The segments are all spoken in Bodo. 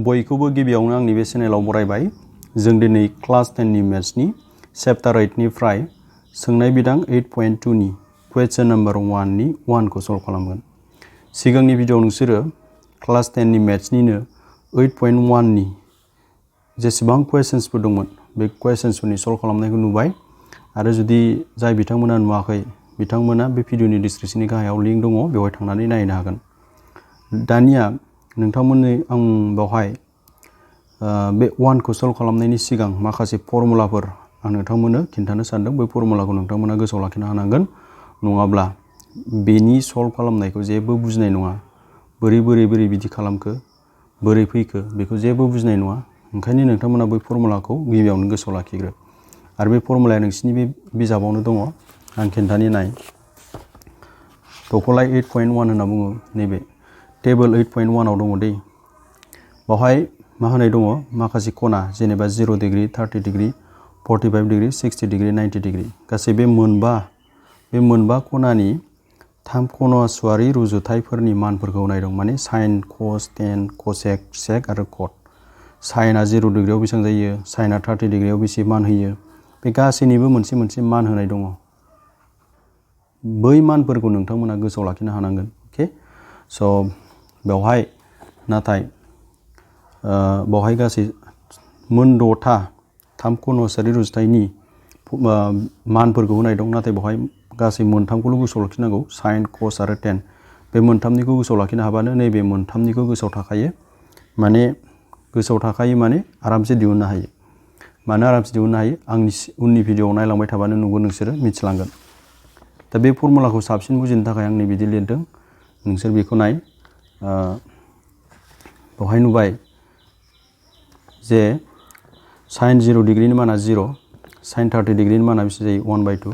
बयखौबो गिबियावनो आंनि बे चेनेलाव बरायबाय। जों दिनै क्लास 10 नि मेथ्सनि चैप्टार 8 निफ्राय सोंनाय बिदां 8.2 नि क्वेश्चन नम्बर 1 नि 1 खौ सल्व खालामगोन। सिगांनि भिडिअ नोंसोरो क्लास 10 नि मेथ्सनिनो 8.1 नि जेसेबां क्वेश्चन्सफोर दंमोन बे क्वेश्चन्सफोरनि सल्व खालामनायखौ नुबाय। आरो जुदि जाय बिथांमोना नुवाखै बिथांमोना बे भिडिअनि डिसक्रिप्शननि गाहायाव लिंक दङ, बेवहाय थांनानै नायनो हागोन। दानिया नोंथांमोननि आं बेवहाय बे 1 खौ सल्व खालामनायनि सिगां माखासे फर्मुलाफोर आं नोंथांमोननो खिन्थानो सानदों। बै फर्मुलाखौ नोंथांमोना गोसोआव लाखिनो हानांगोन, नङाब्ला बेनि सल्व खालामनायखौ जेबो बुजिनाय नङा। बोरै बिदि खालामखो, बोरै फैखो बेखौ जेबो बुजिनाय नङा। ओंखायनो नोंथांमोना बै फर्मुलाखौ गिबियावनो गोसोआव लाखिग्रो। आरो बे फर्मुलाया नोंसिनि बे बिजाबावनो दङ, आं खिन्थानि नाय। थख'लाय 8.1 होनना बुङो। नैबे टेबोल 8.1 आव दङ दै। बावहाय मा होनाय दङ, माखासे खना जेनेबा 0 degree, 30 degree, 45 degree, 60 degree, 90 degree गासै बे मोनबा खनानि 3 खनासुवारि रुजुथायफोरनि मानफोरखौ होनाय दं। माने साइन, कस, टेन, कसेक, सेक आरो कट। साइना 0 डिग्रीआव बेसेबां जायो, साइना 30 डिग्रीआव बेसे मान होयो, बे गासैनिबो मोनसे मोनसे मान होनाय दङ। बै मानफोरखौ नोंथांमोना गोसोआव लाखिनो हानांगोन। अके, स' बेवहाय नाथाय बेवहाय गासै मोन 6था 3 खनासुवारि रुजुथायनि मानफोरखौ होनाय दं। नाथाय बेवहाय गासै मोनथामखौल' गोसोआव लाखिनांगौ, साइन, कस आरो टेन। बे मोनथामनिखौ गोसोआव लाखिनो हाबानो नैबे मोनथामनिखौ गोसोआव थाखायो। माने गोसोआव थाखायो माने आरामसे दिहुननो हायो। मानो आरामसे दिहुननो हायो, आंनि उननि भिडिअआव नायलांबाय थाबानो नुगोन, नोंसोरो मिथिलांगोन। दा बे फर्मुलाखौ साबसिन बुजिनो थाखाय आं नै बिदि लिरदों, नोंसोर बेखौ नाय। बेवहाय नुबाय जे साइन 0 डिग्रीनि माना 0, साइन 30 डिग्रीनि माना बेसे जायो 1/2,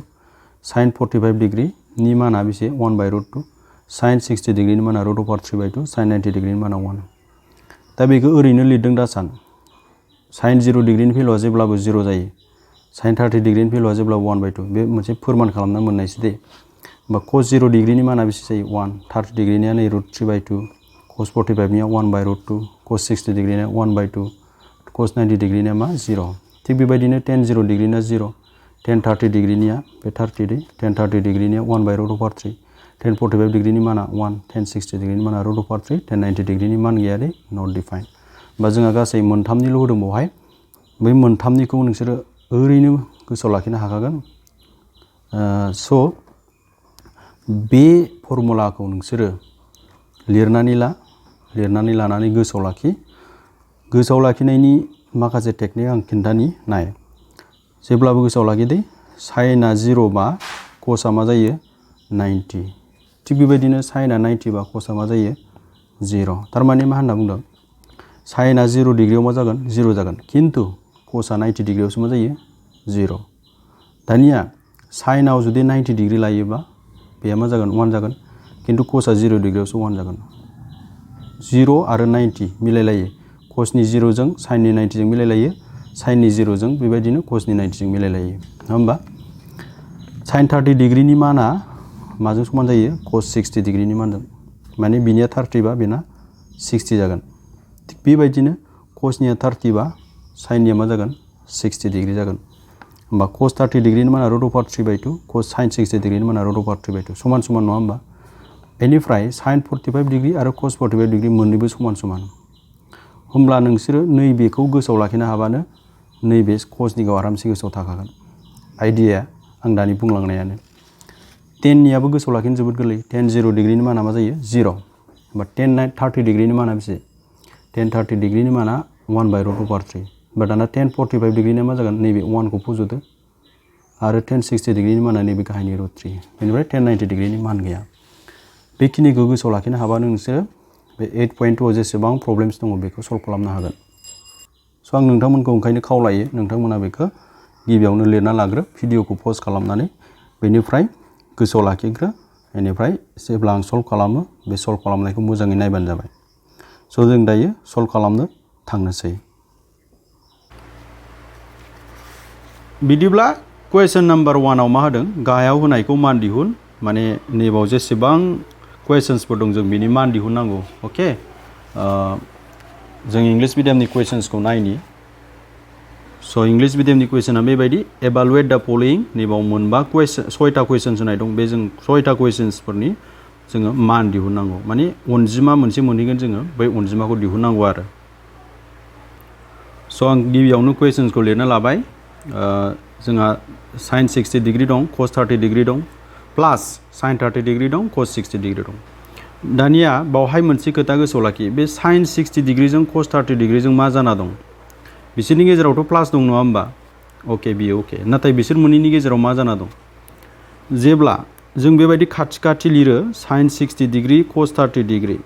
साइन 45 डिग्रीनि माना बेसे 1/√2, साइन 60 डिग्रीनि माना √3/2, साइन 90 डिग्रीनि माना 1। दा बेखौ ओरैनो लिरदों दा सान। साइन 0 डिग्रीनि भेलुआ जेब्लाबो 0 जायो, साइन 30 डिग्रीनि भेलुआ जेब्लाबो 1/2। बे मोनसे फोरमान खालामना मोननायसो दे। होमबा कस 0 डिग्रीनि माना बेसे जायो 1, 30 डिग्रीनिया नै √3/2, कस 45निया 1/√2, कस 60 डिग्रीनिया 1/2, कस 90 डिग्रीनिया मा 0। थिग बेबायदिनो टेन 0 डिग्रीना 0, टेन 30 डिग्रीनिया बे 30 दै, टेन 30 डिग्रीनिया 1/√3, टेन 45 डिग्रीनि माना 1, टेन 60 डिग्रीनि माना √3, टेन 90 डिग्रीनि मान गैया दै, नट डिफाइन। होमबा जोंहा गासै मोनथामनिल' होदों बेवहाय। बै मोनथामनिखौ नोंसोरो ओरैनो गोसोआव लाखिनो हाखागोन। स' बे फर्मुलाखौ नोंसोरो लिरनानै लानानै गोसोआव लाखि। गोसोआव लाखिनायनि माखासे टेकनिक आं खिन्थानि नाय। जेब्लाबो गोसोआव लाखि दै, साइना 0 बा कसआ मा जायो 90। थिग बेबायदिनो साइना 90 बा कसआ मा जायो 0। थारमाने मा होनना बुंदों, साइना 0 डिग्रीआव मा जागोन 0 जागोन, खिन्थु कसआ 90 डिग्रीआवसो मा जायो 0। दानिया साइनाव जुदि 90 डिग्री लायोबा बेया मा जागोन 1 जागोन, खिन्थु कसआ 0 डिग्रीआवसो 1 जागोन। 0 आरो 90 मिलायलायो। कसनि 0 जों साइननि 90 जों मिलायलायो, साइननि 0 जों बेबायदिनो कसनि 90 जों मिलायलायो। नङा होमबा? साइन 30 डिग्रीनि माना माजों समान जायो कस 60 डिग्रीनि मानजों। माने बिनिया 30 बा बेना 60 जागोन। थिग बेबायदिनो कसनिया 30 बा साइननिया मा जागोन 60 डिग्री जागोन। होमबा कस 30 डिग्रीनि माना √3/2, कस साइन 60 डिग्रीनि माना √3/2 समान समान, नङा होमबा? बेनिफ्राय साइन 45 डिग्री आरो कस 45 डिग्री मोननैबो समान समान। होमब्ला नोंसोरो नैबेखौ गोसोआव लाखिनो हाबानो नैबे कसनिखौ आरामसे गोसोआव थाखागोन। आइडियाया आं दानि बुंलांनायानो। टेननियाबो गोसोआव लाखिनो जोबोद गोरलै। टेन 0 डिग्रीनि माना मा जायो 0। होमबा टेन 30 डिग्रीनि माना बेसे, टेन 30 डिग्रीनि माना 1/√3। होमबा दाना टेन 45 डिग्रीनिया मा जागोन, नैबे 1 खौ फज'दो, आरो टेन 60 डिग्रीनि माना नैबे गाहायनि √3। बेनिफ्राय टेन 90 डिग्रीनि मान गैया। बेखिनिखौ गोसोआव लाखिनो हाबानो नोंसोरो बे 8.2 आव जेसेबां प्रब्लेम्स दङ बेखौ सल्भ खालामनो हागोन। स' आं नोंथांमोनखौ ओंखायनो खावलायो, नोंथांमोना बेखौ गिबियावनो लिरना लाग्रो, भिडिअखौ पज खालामनानै, बेनिफ्राय गोसोआव लाखिग्रो, बेनिफ्राय जेब्ला आं सल्भ खालामो बे सल्भ खालामनायखौ मोजाङै नायबानो जाबाय। स' जों दायो सल्भ खालामनो थांनोसै। बिदिब्ला कुवेश्चन नम्बर 1 आव मा होदों, गाहायाव होनायखौ मान दिहुन। माने नैबाव जेसेबां कुवेश्चन्सफोर दं जों बिनि मान दिहुननांगौ। अके, जों इंलिश मिडियामनि कुवेश्चन्सखौ नायनि स' इंलिश मिडियामनि कुवेश्चना बेबायदि एभालुएट द फलोइंग नैबाव मोनबा कुवेश्चन 6टा कुवेश्चन्स होनाय दं बे जों 6टा कुवेश्चन्सफोरनि जोङो मान दिहुननांगौ माने अनजिमा मोनसे मोनहैगोन जोङो बै अनजिमाखौ दिहुननांगौ आरो स' आं गिबियावनो कुवेश्चन्सखौ लिरना लाबाय जोंहा sin 60 डिग्री दं cos 30 डिग्री दं प्लास sin 30 डिग्री दं cos 60 डिग्री दं दानिया बावहाय मोनसे खोथा गोसोआव लाखि बे sin 60 डिग्रीजों cos 30 डिग्रीजों मा जाना दं बिसोरनि गेजेरावथ' प्लास दं नङा होमबा अके बियो अके नाथाय बिसोर मोननैनि गेजेराव मा जाना दं जेब्ला जों बेबायदि खाथि खाथि लिरो sin 60 डिग्री cos 30 डिग्री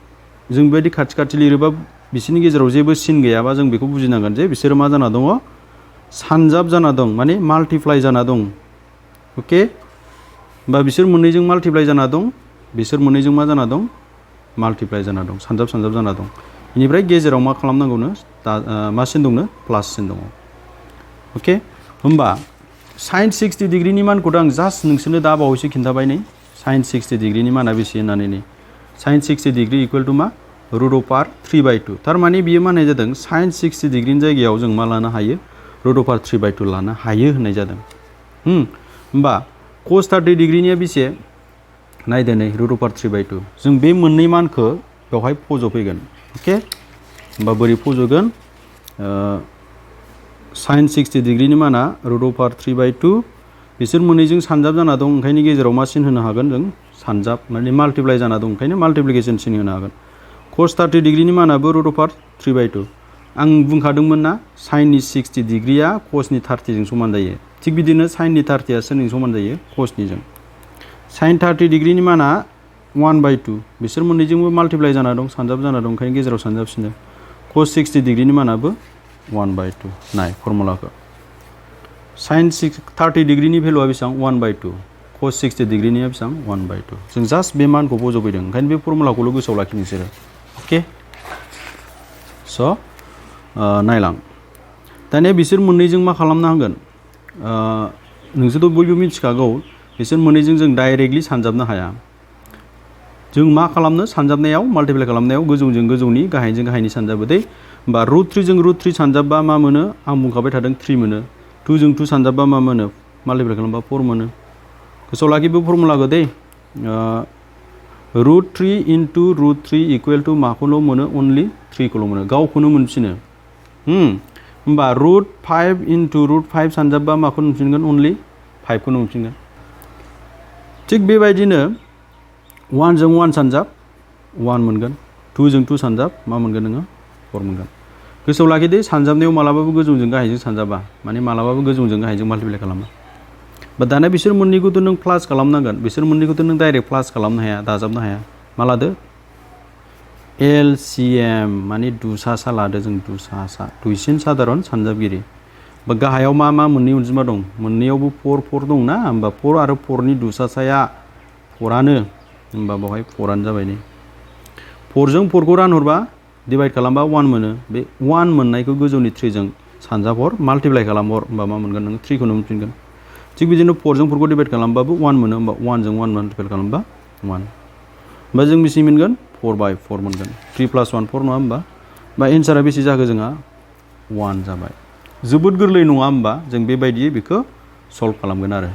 जों बेबायदि खाथि खाथि लिरोबा बिसोरनि गेजेराव जेबो सिन गैयाबा जों बेखौ बुजिनांगोन जे बिसोरो मा जाना दङ सानजाब जाना दं माने माल्टिप्लाइ जाना दं ओके बा बिसोर मोननैजों माल्टिप्लाइ जाना दं बिसोर मोननैजों मा जाना दं माल्टिप्लाइ जाना दं सानजाब सानजाब जाना दं बेनिफ्राय गेजेराव मा खालामनांगौनो मा सिन दंनो प्लास सिन दङ ओके होमबा sin 60 डिग्रीनि मानखौथ' आं जास्ट नोंसोरनो दा बावैसो खिन्थाबाय नै sin 60 डिग्रीनि माना बेसे होननानै नै sin 60 डिग्री इक्वल टु मा √3/2 थारमाने बियो मा होननाय जादों sin 60 डिग्रीनि जायगायाव जों मा लानो हायो √3/2 लानो हायो होननाय जादों होमबा cos 30 डिग्रीनिया बेसे नायदो नै √3/2 जों बे मोननै मानखौ बेवहाय फज'फैगोन ओके होमबा बोरै फज'गोन sin 60 डिग्रीनि माना √3/2 बिसोर मोननैजों सानजाब जाना दं ओंखायनो गेजेराव मा सिन होनो हागोन जों सानजाब माने माल्टिप्लाइ जाना दं ओंखायनो माल्टिप्लिकेसन सिन होनो हागोन cos 30 डिग्रीनि मानाबो √3/2 आं बुंखादोंमोन ना साइननि 60 डिग्रीया cosनि 30 जों समान जायो थिग बिदिनो साइननि 30 आ सोरजों समान जायो cosनिजों sin 30 डिग्रीनि माना 1/2 बिसोर मोननैजोंबो माल्टिप्लाइ जाना दं सानजाब जाना दं ओंखायनो गेजेराव सानजाबसिनो cos 60 डिग्रीनि मानाबो 1/2 नाय फर्मुलाखौ sin 30 डिग्रीनि भेलुआ बेसेबां 1/2 cos 60 डिग्रीनिया बेसेबां 1/2 जों जास्ट बे मानखौ बज'फैदों ओंखायनो बे फर्मुलाखौल' गोसोआव लाखि नोंसोरो ओके स' नायलां दानिया बिसोर मोननैजों मा खालामनो हागोन नोंसोरथ' बयबो मिथिखागौ बिसोर मोननैजों जों डाइरेक्टलि सानजाबनो हाया जों मा खालामनो सानजाबनायाव माल्टिप्लाइ खालामनायाव गोजौजों गोजौनि गाहायजों गाहायनि सानजाबो दे होमबा √3 जों √3 सानजाबबा मा मोनो आं बुंखाबाय थादों 3 मोनो 2 जों 2 सानजाबबा मा मोनो माल्टिप्लाइ खालामबा 4 मोनो गोसोआव लाखि बे फर्मुलाखौ दे √3 into √3 इक्वेल टु माखौल' मोनो अनलि 3 खौल' मोनो गावखौनो मोनफिनो होमबा √5 into √5 सानजाबबा माखौ मोनफिनगोन अनलि 5 खौनो मोनफिनगोन थिग बेबायदिनो 1 जों 1 सानजाब 1 मोनगोन 2 जों 2 सानजाब मा मोनगोन नोङो 4 मोनगोन गोसोआव लाखि दे सानजाबनायाव मालाबाबो गोजौजों गाहायजों सानजाबा माने मालाबाबो गोजौजों गाहायजों माल्टिप्लाइ खालामा बा दाना बिसोर मोननैखौथ' नों प्लास खालामनांगोन बिसोर मोननैखौथ' नों डाइरेक्ट प्लास खालामनो हाया दाजाबनो हाया मा लादो LCM माने दुसासा लादो जों दुसासा दुइसिन साधारन सानजाबगिरि बा गाहायाव मा मा मोननै अनजिमा दं मोननैयावबो 4 दं ना होमबा 4 आरो 4 नि दुसासाया 4आनो होमबा बावहाय 4आनो जाबाय नै 4 जों 4 खौ रानहरबा डिभाइड खालामबा 1 मोनो बे 1 मोननायखौ गोजौनि 3 जों सानजाबहर माल्टिप्लाइ खालामहर होमबा मा मोनगोन नों 3 खौनो मोनफिनगोन थिग बिदिनो 4 जों 4 खौ डिभाइड खालामबाबो 1 मोनो होमबा 1 जों 1 माल्टिप्लाइ खालामबा 1 होमबा जों बेसे मोनगोन 4/4 मोनगोन 3 + 1 4 नङा होमबा बा एन्सारा बेसे जाखो जोंहा 1 जाबाय जोबोद गोरलै नङा होमबा जों बेबायदियै बेखौ सल्भ खालामगोन आरो